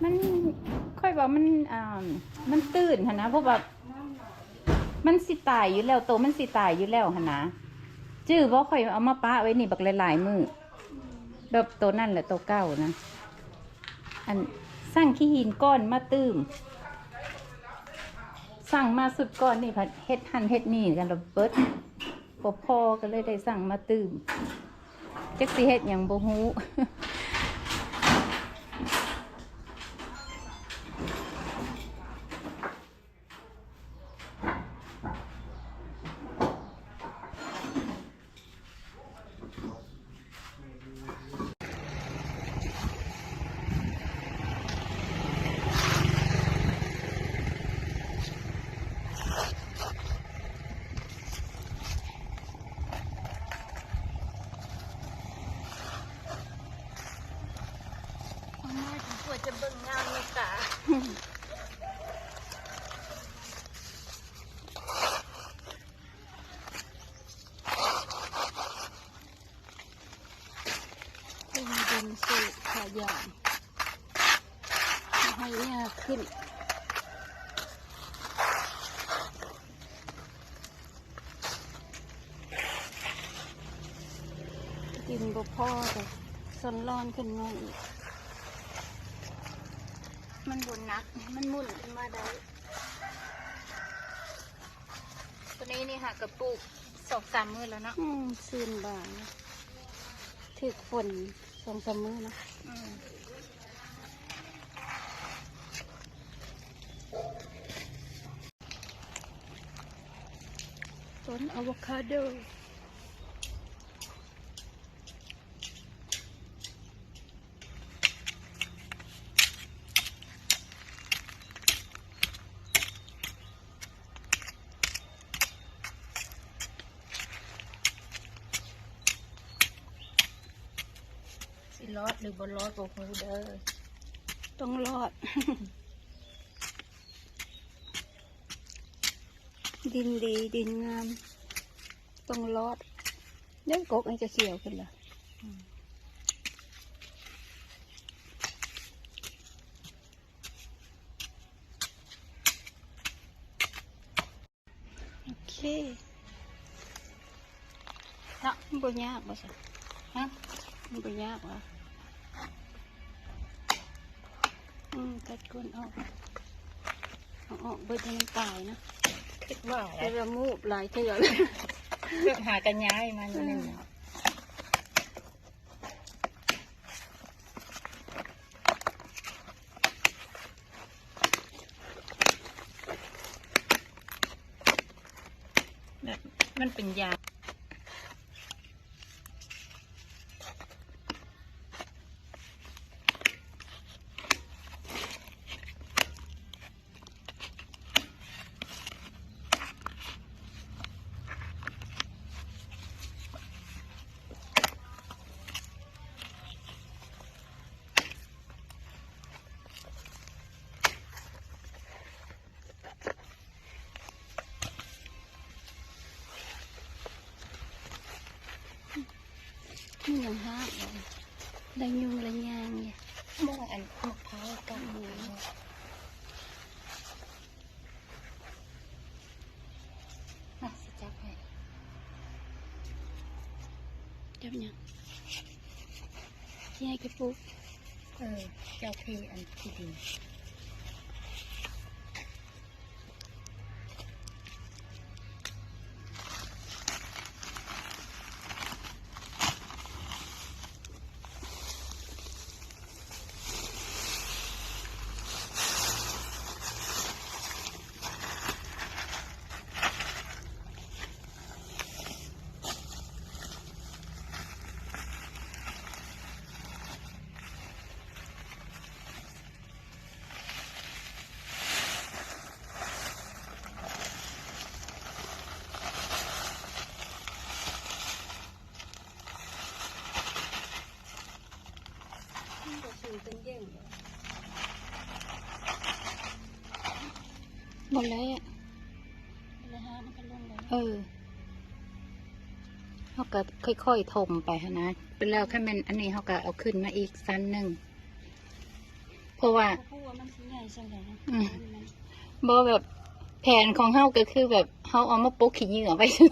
ມັນ ຂ້ອຍວ່າມັນ ອ່າ ມັນຕື້ນຫັ້ນນະ ເພາະວ່າມັນຊິຕາຍຢູ່ແລ້ວ ໂຕມັນຊິຕາຍຢູ່ແລ້ວຫັ້ນນະ. ຈື່ບໍ່ ຂ້ອຍເອົາມາປະໄວ້ນີ້ບັກຫຼາຍໆມື້ ແບບໂຕນັ້ນແຫຼະ ໂຕເກົ່ານະ. ອັນ ສັ່ງຂີ້ຫີນກ້ອນມາຕື່ມ ສັ່ງມາຊຸດກ້ອນນີ້ ພັດເຮັດຫັ້ນເຮັດນີ້ກັນລະເບິດ ບໍ່ພໍ ກໍເລີຍໄດ້ສັ່ງມາຕື່ມ ຈັກຊິເຮັດຫຍັງບໍ່ຮູ້. ຄົນນ້ອຍກໍຄວນຈະເບິ່ງງາມໃນຕາ. ເປັນດິນເສກຂະຫຍາງ ໃຫ້ຫຍ້າຂຶ້ນ ດິນບໍ່ພໍ ກໍຊອນລອນຂຶ້ນມາອີກ. ມັນບໍ່ໜັກ ມັນໝຸ່ນຂຶ້ນມາໄດ້. ໂຕນີ້ນີ້ຫາກະປູກສອງສາມມື້ແລ້ວເນາະ. ອືມ ຊື່ນບານ ຖືກຝົນສອງສາມມື້ເນາະ. ອືມ ຕົ້ນອາໂວຄາໂດ. ຊິລອດຫຼືບໍ່ລອດບໍ່ຮູ້ເດີ້. ຕ້ອງລອດ. ດິນດີ ດິນງາມ ຕ້ອງລອດ. ເດ້ ກົກອັນຈະຂຽວຂຶ້ນລະ. ອືມ ໂອເຄເນາະ. ມັນບໍ່ຍາກບໍ່ຊະ? ຮະ? ມັນບໍ່ຍາກຫວາ? ອືມ ຕັດກົ້ນອອກ ເອົາອອກເບິດໃຫ້ມັນຕາຍນະ. ຄິດວ່າແຫຼະ ແຕ່ວ່າມູບຫຼາຍເທື່ອແລ້ວ ເກືອບຫາກັນຍ້າຍມານີ້ແມ່ນເນາະ. ແບບມັນເປັນຢາງ. ມີຫຍັງຫາກບໍ່? ໄດ້ຍຸງໄດ້ຍາງຢູ່. ບໍ່ ອັນໝາກພ້າວກັບໝູ. ມາ ຊິຈັບໃຫ້. ຈັບຫຍັງ? ຊິໃຫ້ກະປຸກ. ເອີ ເຈົ້າພີອັນທີ່ດິນ. ບໍ່ແລ້ວ ເອີ ເຮົາກໍຄ່ອຍໆຖົມໄປຫັ້ນນະ. ແລ້ວຄັນແມ່ນອັນນີ້ ເຮົາກໍເອົາຂຶ້ນມາອີກຊັ້ນໜຶ່ງ. ເພາະວ່າ ບໍ່ຮູ້ວ່າມັນຊິໃຫຍ່ສ່ຳໃດນະ ອືມ ມັນ ບໍ່ ແບບແຜນຂອງເຮົາກໍຄືແບບເຮົາເອົາມາປົກຂີ້ເຫຍື້ອໄວ້ຊື່ໆ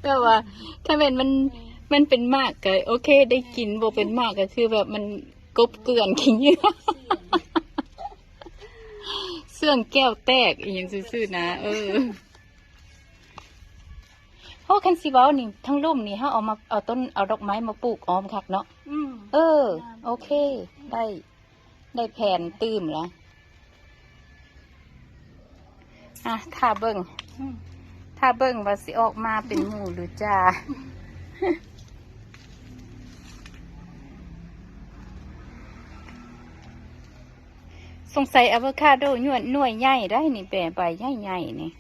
ແບບວ່າຖ້າແມ່ນມັນ ເອີ ມັນເປັນໝາກກໍໂອເຄ ໄດ້ກິນ ບໍ່ເປັນໝາກກໍຄືແບບມັນກົບເກື່ອນຂີ້ເຫຍື້ອ ເຊື່ອງແກ້ວແຕກອີ່ຫຍັງຊື່ໆນະ ເອີ. ໂອ້ ຄັນຊິເວົ້ານີ້ ທາງລຸ່ມນີ້ ເຮົາເອົາມາ ເອົາຕົ້ນ ເອົາດອກໄມ້ມາປູກອ້ອມຄັກເນາະ ອືມ ເອີ ງາມ ໂອເຄ ໄດ້ ໄດ້ແຜນຕື່ມລະ ອ່ະ ຖ້າເບິ່ງ ອືມ ຖ້າເບິ່ງວ່າຊິອອກມາເປັນໝູ່ຫຼືຈ່າ. ສົງໄສອາໂວຄາໂດ ໜ່ວຍ ໜ່ວຍໃຫຍ່ໄດ໋ນີ້ ແປໃບໃຫຍ່ໆນີ້.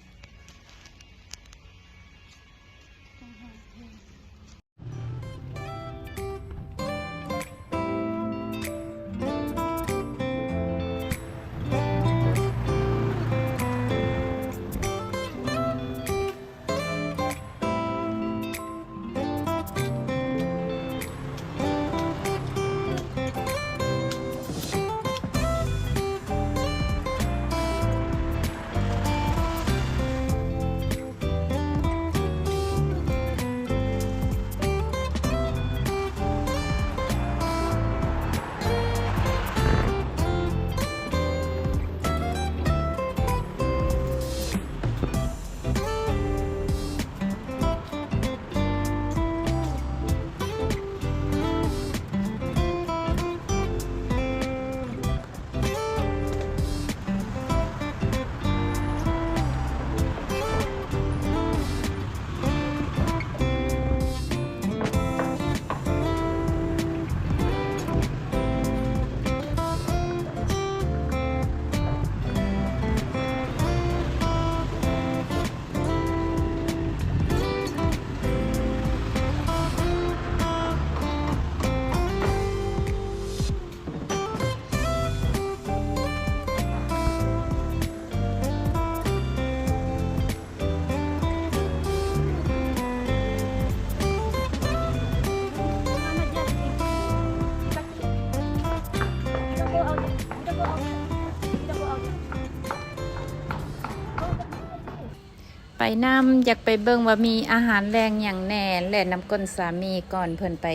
ໄປນຳ ຢາກໄປເບິ່ງວ່າມີອາຫານແລງຫຍັງແດ່ ແລ່ນນຳກົ້ນສາມີກ່ອນເພິ່ນໄປ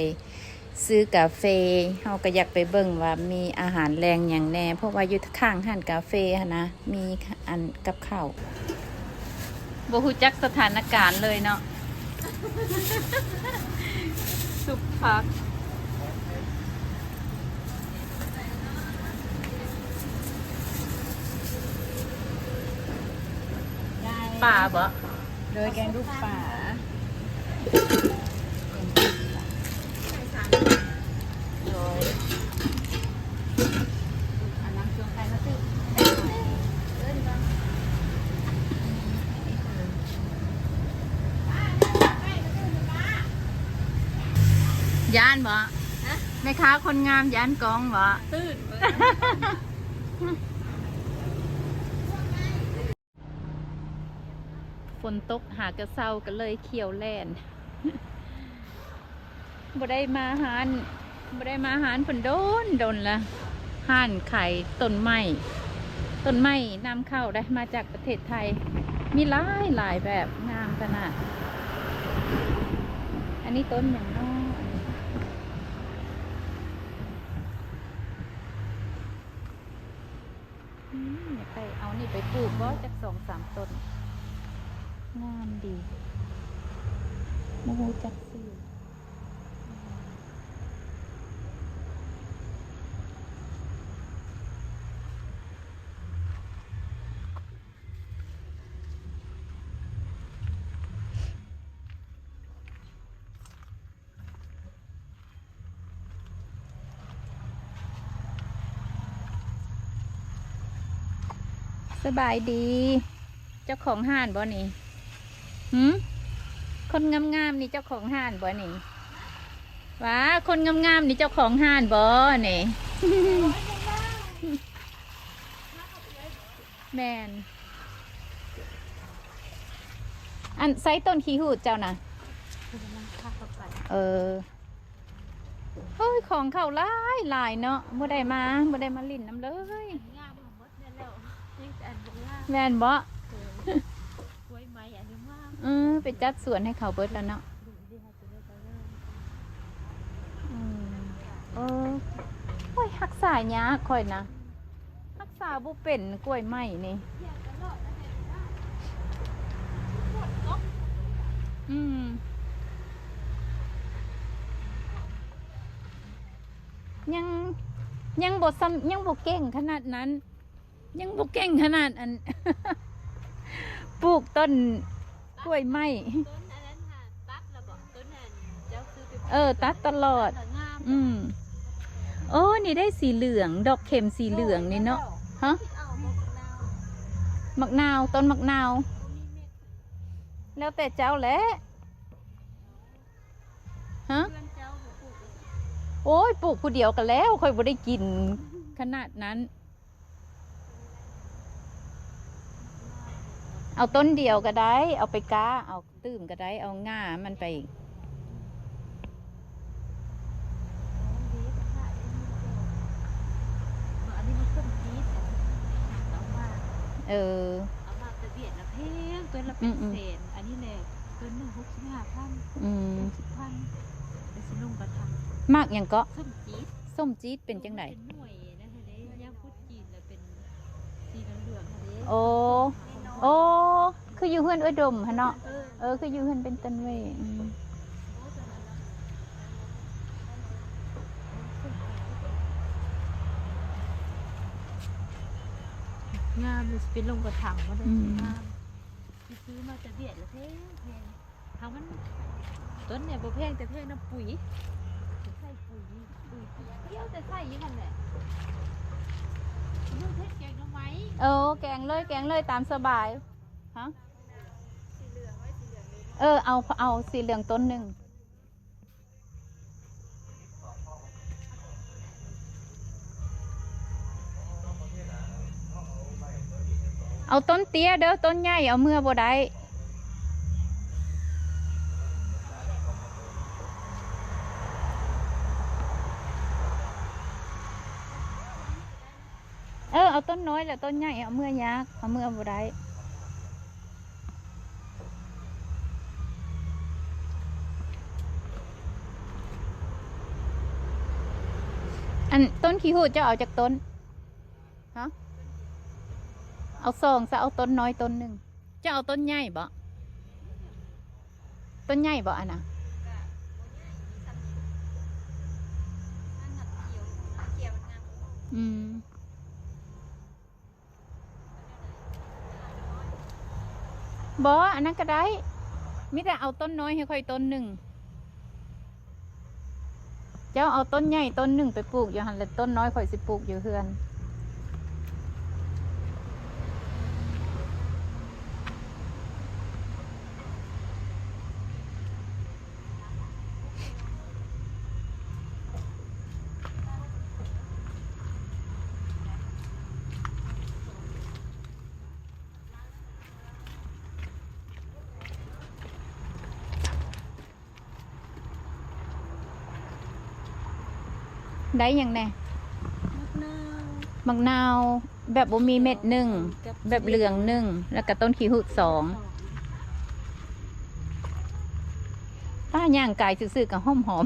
ຊື້ກາເຟ. ເຮົາກໍຢາກໄປເບິ່ງວ່າມີອາຫານແລງຫຍັງແດ່ ເພາະວ່າຢູ່ຂ້າງຮ້ານກາເຟຫັ້ນນະ ມີອັນກັບເຂົ້າ. ບໍ່ຮູ້ຈັກສະຖານະການເລີຍເນາະ. ສຸບຜັກ ປາບໍ? ໂດຍ ແກງດູກປາ. ຢ້ານບໍ? ຮະ? ແມ່ຄ້າຄົນງາມຢ້ານກ້ອງບໍ? ຕື່ນ. ຝົນຕົກຫາກະເຊົາ ກໍເລີຍຂ້ຽວແລ່ນ. ບໍ່ໄດ້ມາຮ້ານ ບໍ່ໄດ້ມາຮ້ານເພິ່ນດົນ ດົນລະ. ຮ້ານຂາຍຕົ້ນໄມ້ ຕົ້ນໄມ້ນຳເຂົ້າໄດ໋ ມາຈາກປະເທດໄທ ມີຫຼາຍ ຫຼາຍແບບ ງາມຂະໜາດ. ອັນນີ້ຕົ້ນຫຍັງນໍ? ອືມ ຢາກໄດ້ເອົານີ້ໄປປູກບໍ່ ຈັກສອງສາມຕົ້ນ ງາມດີ ບໍ່ຮູ້ຈັກຊື່. ສະບາຍດີ ເຈົ້າຂອງຮ້ານບໍ່ນີ້? ຫື? ຄົນງາມໆນີ້ເຈົ້າຂອງຮ້ານບໍ່ນີ້? ຫວາ ຄົນງາມໆນີ້ເຈົ້າຂອງຮ້ານບໍ່ນີ້? ແມ່ນ. ອັນ ໃສ່ຕົ້ນຂີ້ຫູດເຈົ້ານະ? ເອີ. ໂອ້ຍ ຂອງເຂົາຫຼາຍໆເນາະ ບໍ່ໄດ້ມາ ບໍ່ໄດ້ມາຫຼິ້ນນຳເລີຍ. ອັນງາມເອົາໝົດແມ່ນແລ້ວ ມີແຕ່ອັນບໍ່ງາມ. ແມ່ນບໍ່? ເອີ ກ້ວຍໄມ້ອັນງາມ ເອີ ໄປຈັດສວນໃຫ້ເຂົາເບິດແລ້ວເນາະ. ອືມ ເອີ ໂອ້ຍ ຮັກສາຍາກຂ້ອຍນະ ຮັກສາບໍ່ເປັນກ້ວຍໄມ້ນີ້. ອືມ ຍັງ ຍັງບໍ່ຊ່ຳ ຍັງບໍ່ເກັ່ງຂະໜາດນັ້ນ. ຍັງບໍ່ເກັ່ງຂະໜາດອັນ ປູກຕົ້ນກ້ວຍໄມ້. ຕົ້ນອັນນັ້ນຫາຕັດແລ້ວບໍ່? ຕົ້ນນັ້ນເຈົ້າຊື້ໄປ ເອີ ຕັດຕະຫຼອດ. ອືມ ໂອ້ ນີ້ໄດ້ສີເຫຼືອງ ດອກເຂັມສີເຫຼືອງນີ້ເນາະ. ຮະ? ເອົາໝາກນາວ ໝາກນາວ ຕົ້ນໝາກນາວ ແລ້ວແຕ່ເຈົ້າແຫຼະ. ຮະ? ໂອ້ຍ ປູກຜູ້ດຽວກໍແລ້ວ ຂ້ອຍບໍ່ໄດ້ກິນຂະໜາດນັ້ນ. ເອົາຕົ້ນດຽວກໍໄດ້ ເອົາໄປກ້າ ເອົາຕື່ມກໍໄດ້ ເອົາງ່າມັນໄປ. ອັນນີ້ມັນສົ້ມຈີດ ເອົາມາ ເອີ ເອົາມາແຕ່ຫວຽດລະແພງ ຕົ້ນລະເປັນແສນ. ອັນນີ້ແຫຼະ ຕົ້ນໜຶ່ງຫົກສິບຫ້າພັນ ອືມ ຫົກສິບພັນ ໄປຊິລົງກະຖາງ. ໝາກຫຍັງເກາະ? ສົ້ມຈີດ ສົ້ມຈີດເປັນຈັ່ງໃດ? ເປັນໜ່ວຍນັ້ນຫັ້ນເດ້ ຍາມພຸດຈີນລະເປັນ ສີເຫຼືອງໆຫັ້ນເດ້. ໂອ້ ໂອ້ ຄືຢູ່ເຮືອນເອື້ອຍດົມຫັ້ນເນາະ. ເອີ ເອີ ຄືຢູ່ເຮືອນເປັນຕົ້ນເວີຍ. ອືມ ງາມ ຊິເປັນລົງກະຖາງມາ. ອືມ ງາມ ໄປຊື້ມາແຕ່ຫວຽດລະແພງໆ. ເຮົາມັນ ຕົ້ນນີ້ບໍ່ແພງ ແຕ່ແພງນຳປຸ໋ຍ ໃສ່ປຸ໋ຍ ປຸ໋ຍດຽວແຕ່ໃສ່ຢູ່ຫັ້ນແຫຼະ. ເຮັດແກງໜໍ່ໄມ້. ເອີ ແກງເລີຍ ແກງເລີຍ ຕາມສະບາຍ. ຮະ? ເອີ ເອົາ ເອົາສີເຫຼືອງຕົ້ນໜຶ່ງ. ເອົາຕົ້ນເຕ້ຍເດີ ຕົ້ນໃຫຍ່ເອົາເມືອບໍ່ໄດ້. ເອີ ເອົາຕົ້ນນ້ອຍ ແລະ ຕົ້ນໃຫຍ່ເອົາເມືອຍາກ ເອົາເມືອບໍ່ໄດ້. ອັນຕົ້ນຂີ້ຫູດເຈົ້າເອົາຈັກຕົ້ນ? ຮະ? ເອົາສອງຊະ ເອົາຕົ້ນນ້ອຍຕົ້ນໜຶ່ງ. ເຈົ້າເອົາຕົ້ນໃຫຍ່ບໍ? ຕົ້ນໃຫຍ່ບໍອັນນະ? ອືມ. ບໍ່ ອັນນັ້ນກໍໄດ້ ມີແຕ່ເອົາຕົ້ນນ້ອຍໃຫ້ຂ້ອຍຕົ້ນໜຶ່ງ. ເຈົ້າເອົາຕົ້ນໃຫຍ່ຕົ້ນໜຶ່ງໄປປູກຢູ່ຫັ້ນ ແລະ ຕົ້ນນ້ອຍຂ້ອຍຊິປູກຢູ່ເຮືອນ. ໄດ້ຫຍັງແດ່? ໝາກນາວ ໝາກນາວແບບບໍ່ມີເມັດໜຶ່ງ ແບບເຫຼືອງໜຶ່ງ ແລ້ວກະຕົ້ນຂີ້ຫູດສອງ. ປ້າຍ່າງກາຍຊື່ໆກະຫອມໆ. ຫຶ?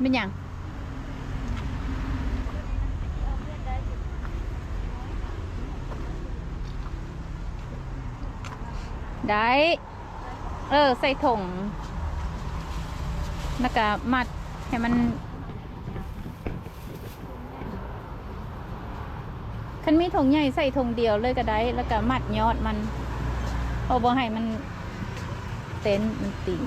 ແມ່ນຫຍັງ? ໄດ້. ເອີ ໃສ່ຖົງ ແລ້ວກະມັດໃຫ້ມັນ ຄັນມີຖົງໃຫຍ່ໃສ່ຖົງດຽວເລີຍກໍໄດ້ ແລ້ວກະມັດຍອດມັນ ເພາະບໍ່ໃຫ້ມັນເຕັ້ນ ມັນຕີງ.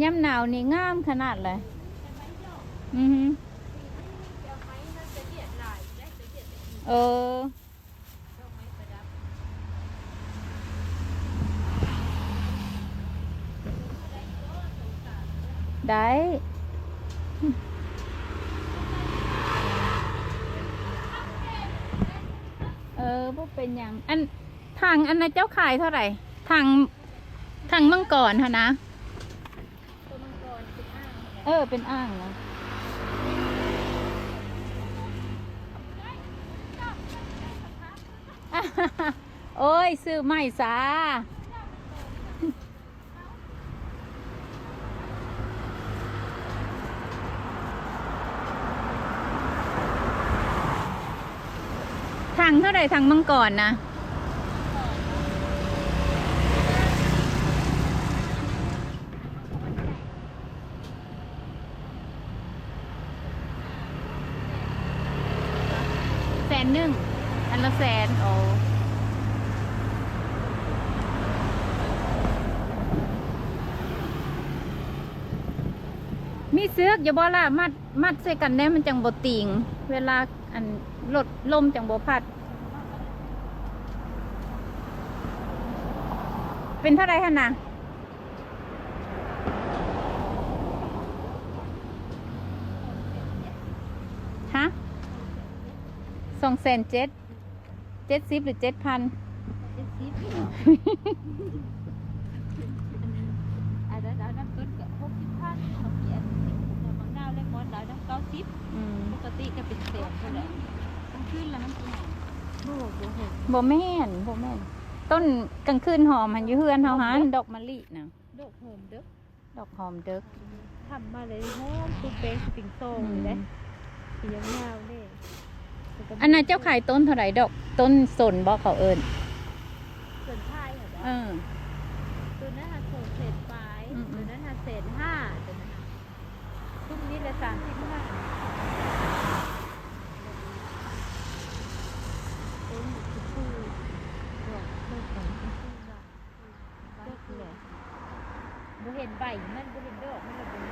ຍາມໜາວນີ້ງາມຂະໜາດເລີຍ. ອືຮຶ ເອີ ໄດ້ ເອີ ບໍ່ເປັນຫຍັງ. ອັນ ຖັງອັນນະເຈົ້າຂາຍເທົ່າໃດ? ຖັງ ຖັງມັງກອນຫັ້ນນະ. ຕົວມັງກອນເປັນອ່າງ ເອີ ເປັນອ່າງນະ. ໂອ້ຍ ຊື້ໃໝ່ຊາ. ຖັງເທົ່າໃດ? ຖັງມັງກອນນະ ແສນໜຶ່ງ ອັນລະແສນ. ໂອ້ ມີເຊືອກຢູ່ບໍ່ລະ? ມັດ ມັດໃສ່ກັນແດ່ ມັນຈັ່ງບໍ່ຕິງ ເວລາ ອັນ ລົດ ລົມຈັ່ງບໍ່ພັດ. ເປັນເທົ່າໃດຫັ້ນນະ? ຮະ? ສອງແສນເຈັດ ເຈັດສິບ ຫຼື ເຈັດພັນ? ເຈັດສິບ. ອັນນັ້ນເອົານຳຕົ້ນກະຫົກສິບພັນ ເຂົາມີອັນບັກນາວແລະໝອນລາວນຳເກົ້າສິບ. ອືມ ປົກກະຕິກະເປັນແສນພຸ້ນແຫຼະ. ກາງຄືນລະມັນຊິຫອມ? ບໍ່ ບໍ່ຫອມ. ບໍ່ແມ່ນ ບໍ່ແມ່ນ ຕົ້ນກາງຄືນຫອມຫັ້ນຢູ່ເຮືອນເຮົາຫັ້ນ ດອກມະລິນະ. ດອກຫອມເດີ ດອກຫອມເດີ ທຳມາເລີຍ ຫອມປຸເປ ຕິງໂຕງເລີຍເດ້. ອືມ ສີຍາວໆເດ້. ອັນນັ້ນເຈົ້າຂາຍຕົ້ນເທົ່າໃດ? ດອກຕົ້ນສົນບໍ່ເຂົາເອີ້ນ? ສົນໄທຫັ້ນເດ. ເອີ ໂຕນັ້ນຫາສອງແສນປາຍ. ອືມໆ ໂຕນັ້ນຫາແສນຫ້າ ໂຕນັ້ນຫາ. ຊຸມນີ້ລະສາມສິບຫ້າ. ຕົ້ນຊົມພູ ດອກ ດອກຂອງຊົມພູນະ. ດອກເຫຼືອງ ບໍ່ເຫັນໃບມັນ ບໍ່ເຫັນດອກມັນລະ. ເບິ່ງ